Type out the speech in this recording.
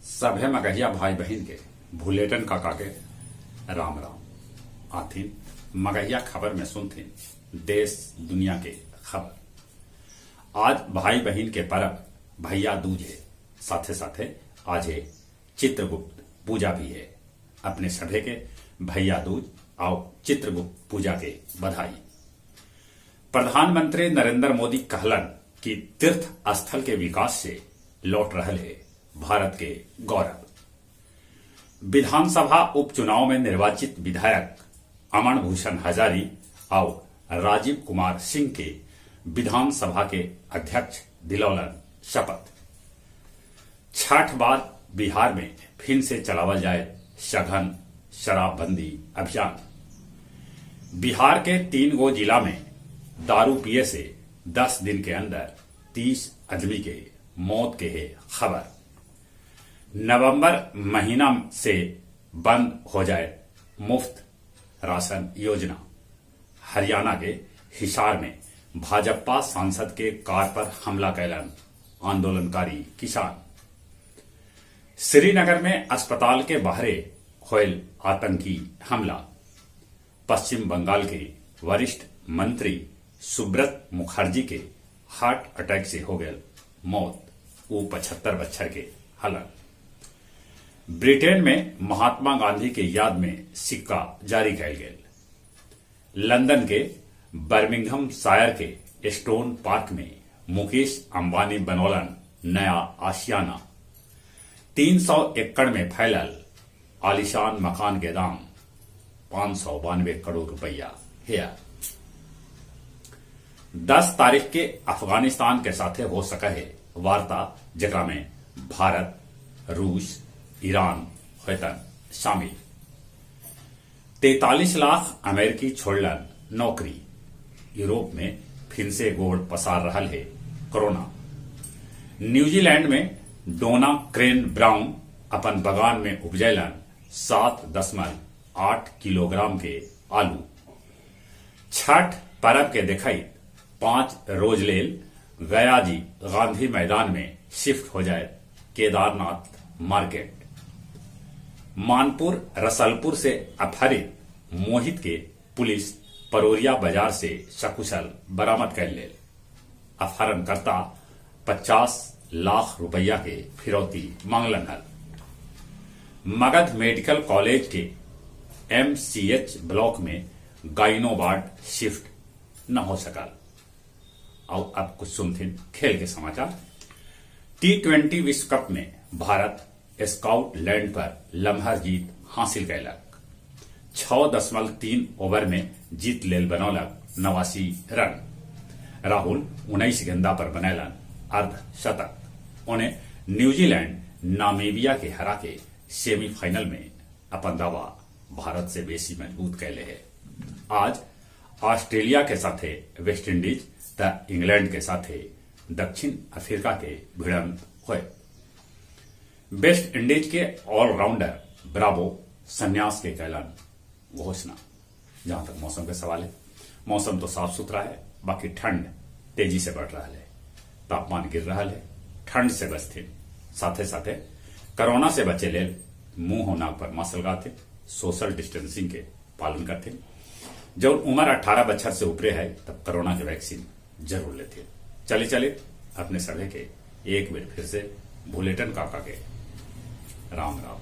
सभे मगहिया भाई बहिन के भुलेटन काका के राम राम। आथिन मगहिया खबर में सुनथिन देश दुनिया के खबर। आज भाई बहिन के परब भैया दूज है, साथे साथे आज है चित्रगुप्त पूजा भी है। अपने सभे के भैया दूज आओ चित्रगुप्त पूजा के बधाई। प्रधानमंत्री नरेंद्र मोदी कहलन कि तीर्थ स्थल के विकास से लौट रहल है भारत के गौरव। विधानसभा उपचुनाव में निर्वाचित विधायक अमन भूषण हजारी और राजीव कुमार सिंह के विधानसभा के अध्यक्ष दिलौलन शपथ। छठ बाद बिहार में फिर से चलावल जाए सघन शराबबंदी अभियान। बिहार के 3 गो जिला में दारू पिए से 10 दिन के अंदर 30 आदमी के मौत के है खबर। नवंबर महीना से बंद हो जाए मुफ्त राशन योजना। हरियाणा के हिसार में भाजपा सांसद के कार पर हमला कैलन आंदोलनकारी किसान। श्रीनगर में अस्पताल के बाहरे होयल आतंकी हमला। पश्चिम बंगाल के वरिष्ठ मंत्री सुब्रत मुखर्जी के हार्ट अटैक से हो गयल मौत, वो 75 बच्छर के हलन। ब्रिटेन में महात्मा गांधी के याद में सिक्का जारी कैल गेल। लंदन के बर्मिंघम शायर के स्टोन पार्क में मुकेश अंबानी बनौलन नया आशियाना। 300 एकड़ में फैलल आलिशान मकान के दाम 592 करोड़ रुपया है। 10 तारीख के अफगानिस्तान के साथे हो सका है वार्ता, जेकरा में भारत, रूस, ईरान होतन शामिल। 43 लाख अमेरिकी छोड़लन नौकरी। यूरोप में फिर से गोड़ पसार रहल है कोरोना। न्यूजीलैंड में डोना क्रेन ब्राउन अपन बगान में उपजैलन 7.8 किलोग्राम के आलू। छठ परब के देखई 5 रोज लेल गया जी गांधी मैदान में शिफ्ट हो जाए केदारनाथ मार्केट। मानपुर रसलपुर से अपहरित मोहित के पुलिस परोरिया बाजार से सकुशल बरामद कर लेल। अपहरणकर्ता 50 लाख रुपया के फिरौती मांगलन हल। मगध मेडिकल कॉलेज के एमसीएच ब्लॉक में गाइनो वार्ड शिफ्ट न हो सकल। और अब कुछ सुनथिन खेल के समाचार। टी20 विश्व कप में भारत स्कॉटलैंड पर लम्हर जीत हासिल कैलक। 6.3 ओवर में जीत लेल बनौलक 89 रन। राहुल 19 गेंदा पर बनैलन अर्धशतक। उन्हें न्यूजीलैंड नामीबिया के हरा के सेमीफाइनल में अपन दावा भारत से बेसी मजबूत कैले है। आज ऑस्ट्रेलिया के साथे वेस्ट इंडीज त इंग्लैंड के साथे दक्षिण अफ्रीका के भिड़ंत हुए। वेस्ट इंडीज के ऑलराउंडर ब्रावो संन्यास के कैलन घोषणा। जहां तक मौसम के सवाल है, मौसम तो साफ सुथरा है, बाकी ठंड तेजी से बढ़ रहा है, तापमान गिर रहा है, ठंड से बचते साथे साथे कोरोना से बचे लेल मुंह और नाक पर मास्क लगाते, सोशल डिस्टेंसिंग के पालन करते। जब उम्र 18 बछर से ऊपरे है तब कोरोना के वैक्सीन जरूर लेते। चले चले अपने सभे के एक बार फिर से भुलेटन काका के राम राम।